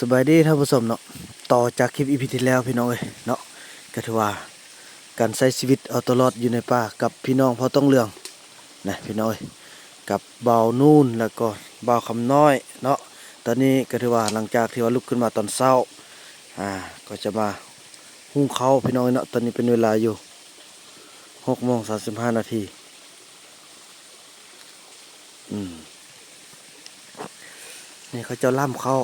ສະບາຍດີທ່ານຜູ້ຊົມເນາະ, ຕໍ່ຈາກຄລິບອີພີທີ່ແລ້ວພີ່ນ້ອງເອີຍເນາະ, ກໍຖືວ່າການໃຊ້ຊີວິດເອົາຕົວລອດຢູ່ໃນປ່າກັບພີ່ນ້ອງເຜົ່າຕົງເຫຼືອງນະພີ່ນ້ອງເອີຍ, ກັບບ່າວນູນ ແລ້ວກໍບ່າວຄຳນ້ອຍເນາະ. ຕອນນີ້ກໍຖືວ່າຫຼັງຈາກທີ່ວ່າລຸກຂຶ້ນມາຕອນເຊົ້າ ອາ ກໍຈະມາ ຫຸງເຂົ້າພີ່ນ້ອງເນາະ. ຕອນນີ້ເປັນເວລາຢູ່ຫົກໂມງສາມສິບຫ້ານາທີ. ອືມ ນີ້ເຂົາເຈົ້າລ່ຳເຂົ້າ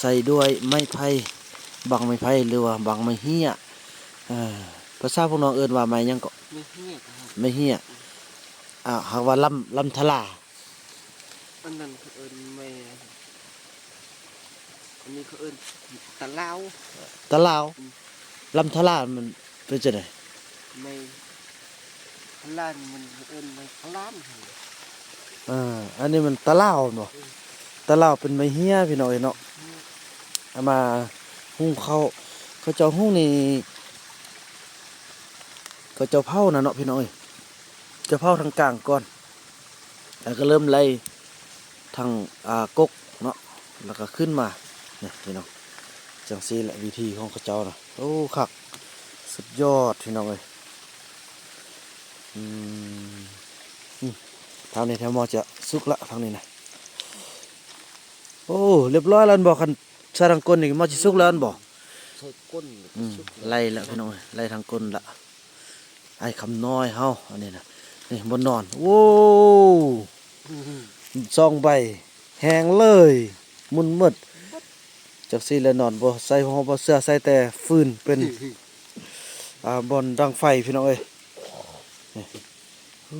ໃສ່ດ້ວຍໄມ້ໄຜ່ ບັງໄມ້ໄຜ່ ຫຼືວ່າບັງໄມ້ເຫ້ຍ. ເອີ ພາສາພວກນ້ອງເອີ້ນວ່າໄມ້ຫຍັງເກາະ? ໄມ້ເຫ້ຍ. ໄມ້ເຫ້ຍ. ອືມ ອາ ຫາກວ່າລ່ຳ ລ່ຳທະລາ. ອັນນັ້ນເຂົາເອີ້ນໄມ້ ອັນນີ້ເຂົາເອີ້ນຕະລາວ. ຕະລາວ? ອືມ ລຳທະລາມັນເປັນຈັ່ງໃດ? ໄມ້ທະລານມັນເອີ້ນໄມ້ທະລານ. ເອີ ອັນນີ້ມັນຕະລາວແມ່ນບໍ່? ອືມ ຕະລາວເປັນໄມ້ເຫ້ຍພີ່ນ້ອງເອີຍເນາະ. ອືມ ເອົາມາຫຸງເຂົ້າ ເຂົາເຈົ້າຫຸງນີ້ ເຂົາເຈົ້າເຜົານະເນາະພີ່ນ້ອງເອີຍ. ຈະເຜົາທາງກາງກ່ອນ ແລ້ວກໍເລີ່ມໄລ່ທາງ ອ່າ ກົກເນາະ ແລ້ວກໍຂຶ້ນມາ ນີ້ພີ່ນ້ອງ. ຈັ່ງຊີ້ແຫຼະວິທີຂອງເຂົາເຈົ້ານະ. ໂອ້ ຄັກ ສຸດຍອດພີ່ນ້ອງເອີຍ. ອືມ ອືມ ທາງນີ້ແຖວໝໍ້ຈະສຸກລະ ທາງນີ້ນະ. ໂອ້ ລຽບຮ້ອຍແລ້ວແມ່ນບໍ່? ຄັນໃສ່ທາງກົ້ນນີ້ໝໍ້ຈະສຸກແລ້ວແມ່ນບໍ່? ໃສ່ກົ້ນກໍ ອືມ ສຸກແລ້ວ ໄລ່ລະພີ່ນ້ອງເອີຍ ໄລ່ທາງກົ້ນລະ. ອ້າຍຄຳນ້ອຍເຮົາ ອັນນີ້ນະ ນີ້ບ່ອນນອນ. ໂອ້ ສອງໃບ ແຮງເລີຍ ໝຸ່ນໝົດ. ຈັກຊີ້ແຫຼະ ນອນບໍ່ໃສ່ຫົວບໍ່ເຊື່ອ ໃສ່ແຕ່ຟືນເປັນ ອ່າ ບ່ອນດັງໄຟພີ່ນ້ອງເອີຍ. ນີ້ ອື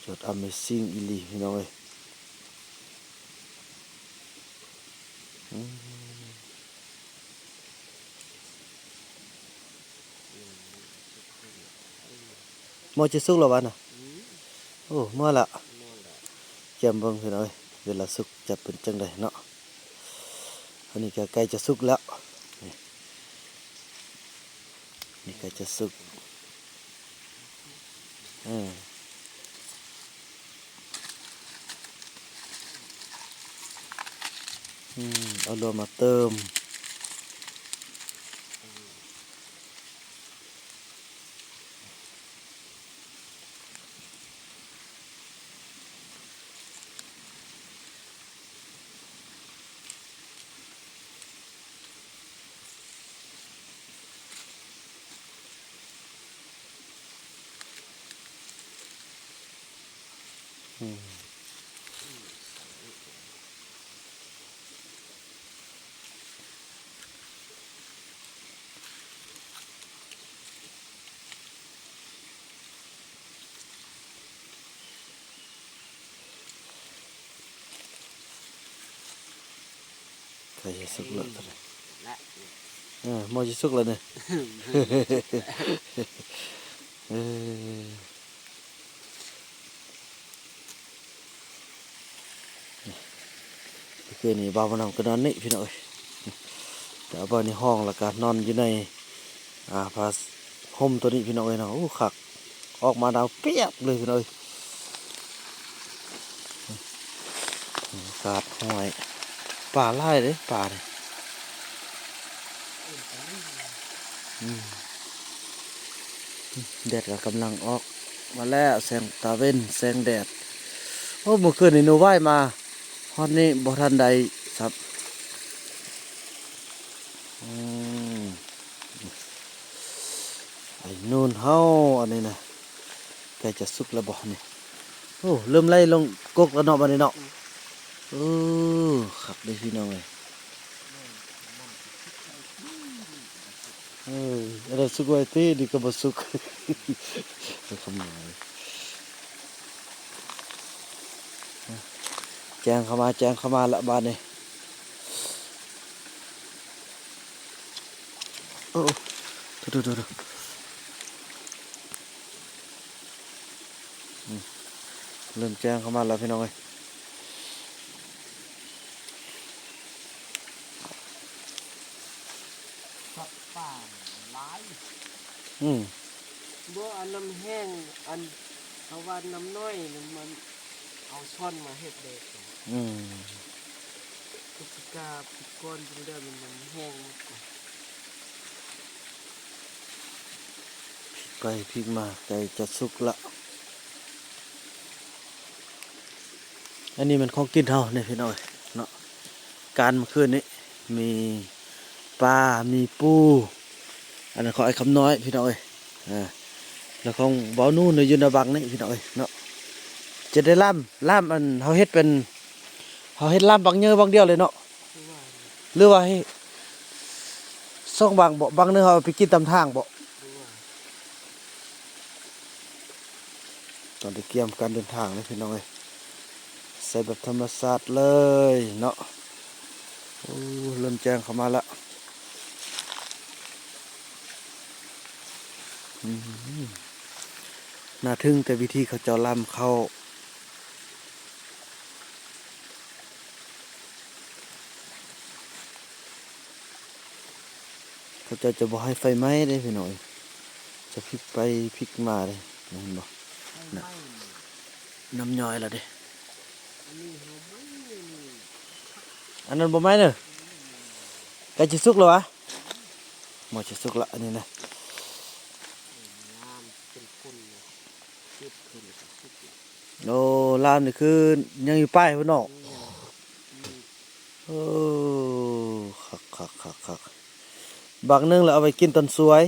ສຸດຍອດ ອາເມຊິງອີ່ຫຼີພີ່ນ້ອງເອີຍ. ອືມ ໝໍ້ຈະສຸກແລ້ວຫວານະ? ອືມ ໂອ້ ເມື່ອລະ ເມື່ອລະ ກຽມເບິ່ງພີ່ນ້ອງເອີຍ ເວລາສຸກຈະເປັນຈັ່ງໃດເນາະ. ອັນນີ້ກໍໃກ້ຈະສຸກແລ້ວ ນີ້ ນີ້ໃກ້ຈະສຸກ. ເອີ ອືມ ເອົາລົວມມາເຕີມ. ອືມ ໃກ້ຈະສຸກແລ້ວ ເອີ ໝໍ້ຈະສຸກແລ້ວນີ້. ເອີ ຄືນນີ້ບ່າວບຸນນຳກໍນອນນີ້ພີ່ນ້ອງເອີຍ, ແຕ່ວ່າບ່າວນີ້ຫ້ອງ ແລ້ວກໍນອນຢູ່ໃນ ອ່າ ຜ້າຫົ່ມຕົວນີ້ພີ່ນ້ອງເອີຍເນາະ. ໂອ້ ຄັກ ອອກມາໜາວປຽບເລີຍພີ່ນ້ອງເອີຍ. ອາກາດຫ້ອຍ ປາຫຼາຍເດ້ ປານີ້. ອືມ ແດດກໍກຳລັງອອກມາແລ້ວ ແສງຕາເວັນ ແສງແດດ. ໂອ້ ມື້ຄືນນີ້ໜູວ່າຍມາ ຮອດນີ້ບໍ່ທັນໄດ້ສັບ. ອືມ ໄອ້ນູນເຮົາ ອັນນີ້ນະ ໃກ້ຈະສຸກແລ້ວບໍ່ນີ້? ໂອ້ ເລີ່ມໄຫຼລົງກົກແລ້ວເນາະ ບັດນີ້ເນາະ. ເອີ ຄັກເດ້ພີ່ນ້ອງເອີຍ. ເອີ ອັນນັ້ນສຸກໄວຕິ ນີ້ກໍບໍ່ສຸກ. ເອີ ຄຳນ້ອຍ ແຈ້ງເຂົ້າມາ ແຈ້ງເຂົ້າມາລະບາດນີ້. ໂອ້ ໂອ້ ໂທ້ໆ ອືມ ເລີ່ມແຈ້ງເຂົ້າມາແລ້ວພີ່ນ້ອງເອີຍ. ສັດປ່າຫຼາຍ. ອືມ ບໍ່ ອັນນ້ຳແຫ້ງ ອັນເຂົາວ່ານ້ຳນ້ອຍນັ້ນມັນ ເອົາຊ້ອນມາເຮັດເດ້. ອືມ ພະຈິກາ ປີກ່ອນ ເດືອນມັນແຫ້ງໝົດ. ໄປພິກມາ ໃກ້ຈະສຸກລະ. ອັນນີ້ແມ່ນຂອງກິນເຮົານີ້ພີ່ນ້ອງເອີຍເນາະ. ການມື້ຄືນນີ້ມີປາ ມີປູ ອັນນັ້ນຂອງອ້າຍຄຳນ້ອຍພີ່ນ້ອງເອີຍ. ອ່າ ແລ້ວຂອງເບົານູນຢູ່ໃນບັງນີ້ພີ່ນ້ອງເອີຍເນາະ. ຈະໄດ້ລາມ ລາມ ອັນເຮົາເຮັດເປັນ ເຮົາເຮັດລາມບັງເຍີບັງດຽວເລີຍເນາະ ຫຼືວ່າໃຫ້ສອງບັງບໍ? ບັງໜຶ່ງເຮົາເອົາໄປກິນຕາມທາງບໍ? ຕອນນີ້ກຽມການເດີນທາງເລີຍພີ່ນ້ອງເອີຍ ໃສ່ແບບທຳມະຊາດເລີຍເນາະ. ໂອ້ ເລີ່ມແຈ້ງເຂົ້າມາລະ. ອືມ ໜ້າທຶ່ງແຕ່ວິທີເຂົາເຈົ້າລຳເຂົ້າ. ເຂົາເຈົ້າຈະບໍ່ໃຫ້ໄຟໄໝ້ເດ້ພີ່ນ້ອງເອີຍ ຈະພິກໄປພິກມາເດ້ ເຫັນບໍ່? ນະ ນ້ຳຍ້ອຍລະເດ້. ອັນນີ້ເຮົາໄໝ້ ອັນນັ້ນບໍ່ໄໝ້ເດີ ໃກ້ຈະສຸກແລ້ວຫວາ? ບໍ່ຈະສຸກລະ ອັນນີ້ນະ. ໂອ້ ລາມນີ້ຄືຍັງຢູ່ປາຍພຸ້ນເນາະ. ໂອ້ ຄັກໆໆໆ. ບັກໜຶ່ງລະເອົາໄວ້ກິນຕອນສວຍ.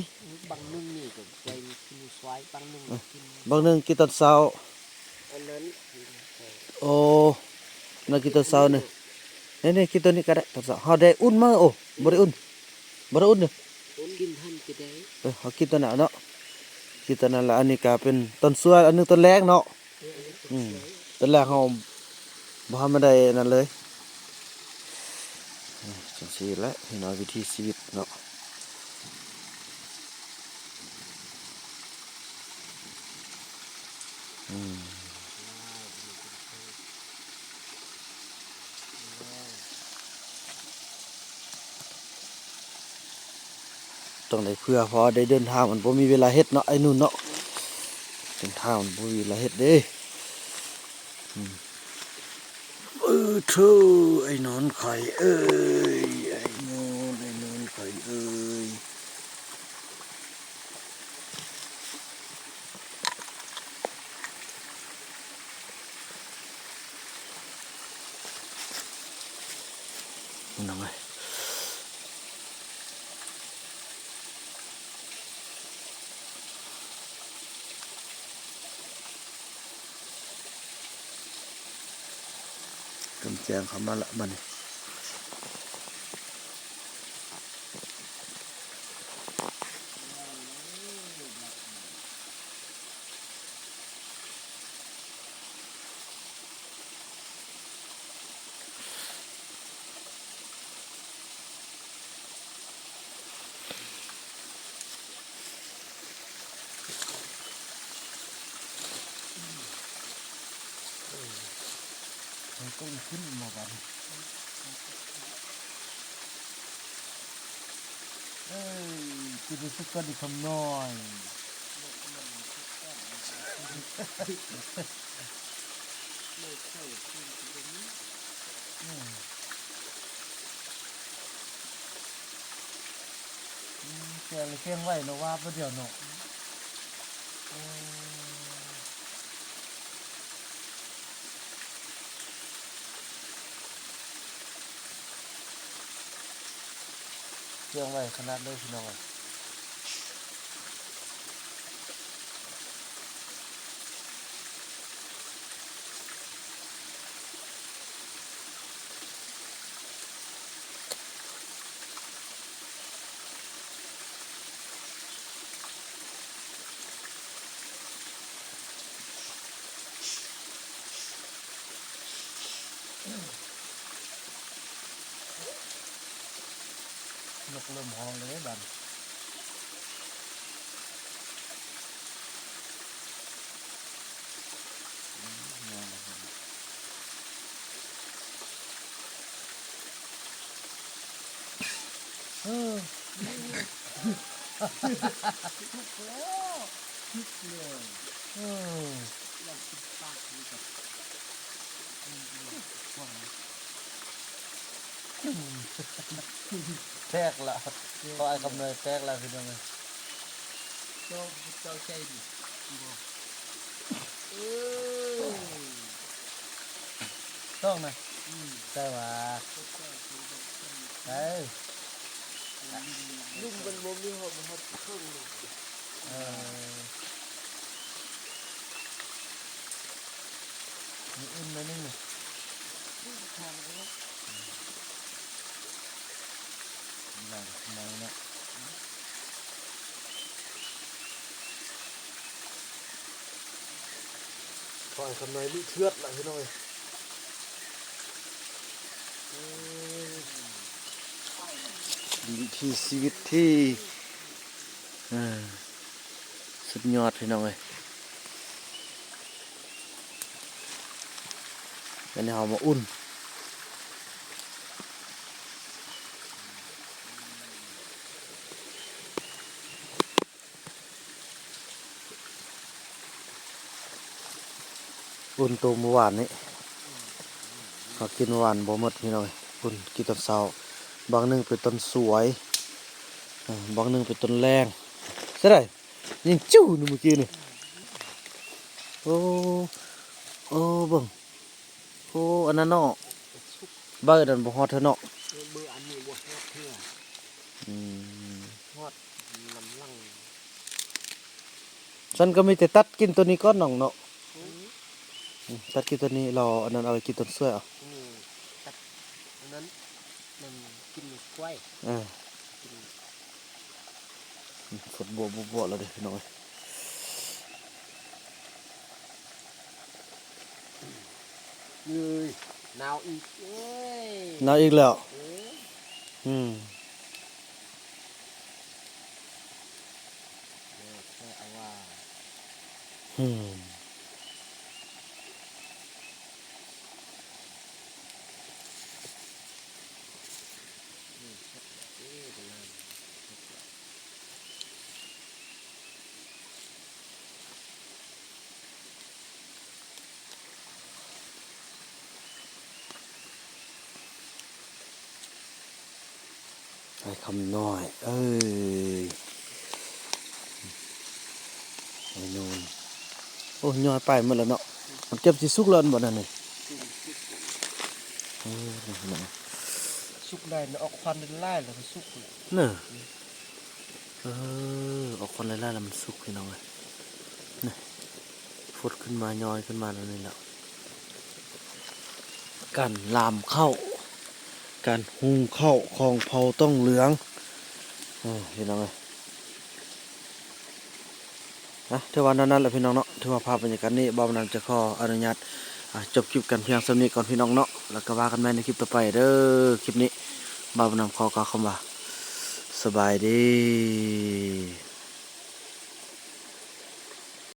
ບັກໜຶ່ງນີ້ກໍໄວ້ກິນສວຍ ບັກໜຶ່ງກິນ ບັກໜຶ່ງກິນຕອນເຊົ້າ. ອັນນັ້ນ ໂອ້ ນັ້ນກິນຕອນເຊົ້ານີ້. ນີ້ໆ ກິນໂຕນີ້ກໍໄດ້ ຕອນເຊົ້າ. ເຮົາໄດ້ອຸ່ນມາ. ໂອ້ ບໍ່ໄດ້ອຸ່ນ ບໍ່ໄດ້ອຸ່ນເດີ. ກິນຫັ້ນກໍໄດ້. ເອີ ເຮົາກິນຕອນນັ້ນເນາະ ກິນຕອນນັ້ນລະ. ອັນນີ້ກໍເປັນຕອນສວຍ ອັນໜຶ່ງຕອນແລງເນາະ. ອືມ ຕອນແລກເຮົາບໍ່ທັນມາໄດ້ນັ້ນເລີຍ. ອືມ ຈັ່ງຊີ້ແຫຼະພີ່ນ້ອງ ວິຖີຊີວິດເນາະ. ອືມ ຕ້ອງໄດ້ເພື່ອ ເພາະວ່າໄດ້ເດີນທາງ ມັນບໍ່ມີເວລາເຮັດເນາະ ໄອ້ໜູນເນາະ. ເດີນທາງມັນບໍ່ມີເວລາເຮັດເດ້. ອືມ ເອີ ໂທ້ ໄອ້ໜູນຂ້ອຍເອີຍ ໄອ້ໜູນ ໄອ້ໜູນຂ້ອຍເອີຍ. ພີ່ນ້ອງເອີຍ ເລີ່ມແຈ້ງເຂົ້າມາລະບາດນີ້. ເອີ ເອີ ກິນໃຫ້ສຸກກ່ອນອີກຄຳນ້ອຍ. ອືມ ອືມ ແກງນີ້ແກງໄວເນາະ ວາບດຽວເນາະ. ອືມ ແກງໄວຂະໜາດເລີຍພີ່ນ້ອງເອີຍ. ນົກເລີ່ມຮ້ອງແລ້ວເດ້ບາດນີ້. ເອີ ສຸກແລ້ວ ສຸກແລ້ວ ເອີ ຢາກກິນປາກນີ້ກໍ ແຕກລະ ເພາະອ້າຍຄຳນ້ອຍແຕກລະ ພີ່ນ້ອງເອີຍ. ເຈົ້າ ເຈົ້າໃຈດີບໍ່? ເອີ ຕ້ອງນະ ອືມ ໃຊ່ຫວາ? ເຈົ້າ ເຈົ້າ ເຈົ້າ ເຈົ້າ ເອີ ລຸ່ມມັນບໍ່ມີຮອດ ຮອດເຄິ່ງໜຶ່ງ. ເອີ ມີອຸ່ນໜ້ອຍໜຶ່ງ ອືມ ທານເນາະ ອືມ ໜັງໄມ້ເນາະ. ຂ້ອຍຄຳນ້ອຍລຸເທືອດລະ ພີ່ນ້ອງເອີຍ. ເອີ ວິຖີຊີວິດທີ່ ເອີ ສຸດຍອດ ພີ່ນ້ອງເອີຍ. ອັນນີ້ເຮົາມາອຸ່ນ ອຸ່ນໂຕມື້ວານນີ້ ເຮົາກິນມື້ວານບໍ່ໝົດ ພີ່ນ້ອງເອີຍ. ອຸ່ນກິນຕອນເຊົ້າ ບາງໜຶ່ງເປັນຕອນສວຍ ເອີ ບາງໜຶ່ງເປັນຕອນແລງ. ໃສ່ໄດ້ ຍິງຈິ້ວນີ້ມື້ກີ້ນີ້. ໂອ້ ໂອ້ ເບິ່ງ ໂອ້ ອັນນັ້ນເນາະ ໃບນັ້ນບໍ່ຮອດເທື່ອເນາະ. ເອີ ເບີອັນນີ້ບໍ່ຮອດເທື່ອ. ອືມ ຮອດນຳຫຼັງ. ຊັ້ນກໍມີແຕ່ຕັດກິນໂຕນີ້ກ່ອນນ້ອງເນາະ. ອືມ ຕັດກິນໂຕນີ້ ລອອັນນັ້ນເອົາໄວ້ກິນຕອນສວຍເອົາ. ອືມ ຕັດອັນນັ້ນ ມັນກິນກ້ວຍ. ເອີ ຝົນບົວໆແລ້ວເດ້ ພີ່ນ້ອງເອີຍ. ເອີຍ ໜາວອີກ ເອີຍ ໜາວອີກແລ້ວ. ເອີ ອືມ ເອີ ແທ້ວ່າ ອືມ. ອ້າຍຄຳນ້ອຍ ເອີຍ ໄອ້ນູນ ໂອ້ ຍ້ອຍໄປໝົດແລ້ວເນາະ. ມັນເກືອບຊິສຸກແລ້ວ ອັນບໍ່ນັ້ນນີ້ ເອີ ສຸກໄດ້ນະ ອອກຄວັນຫຼາຍໆ ແລ້ວກໍສຸກແລ້ວນະ. ເອີ ອອກຄວັນຫຼາຍໆ ແລ້ວມັນສຸກ ພີ່ນ້ອງເອີຍ. ນີ້ ຟົດຂຶ້ນມາ ຍ້ອຍຂຶ້ນມາແນວນີ້ແຫຼະ. ການລາມເຂົ້າ ການຫຸງເຂົ້າຂອງເຜົ່າຕ້ອງເຫຼືອງ ເອີ ພີ່ນ້ອງເອີຍ. ນະ ຖືວ່າແນວນັ້ນແຫຼະ ພີ່ນ້ອງເນາະ. ຖືວ່າພາບບັນຍາກາດນີ້ ບ່າວບຸນນຳຈະຂໍອະນຸຍາດ ອ່າ ຈົບຄລິບກັນພຽງສ່ຳນີ້ກ່ອນ ພີ່ນ້ອງເນາະ. ແລ້ວກໍວ່າກັນໃໝ່ໃນຄລິບຕໍ່ໄປເດີ້. ຄລິບນີ້ ບ່າວບຸນນຳຂໍກ່າວຄຳວ່າ ສະບາຍດີ.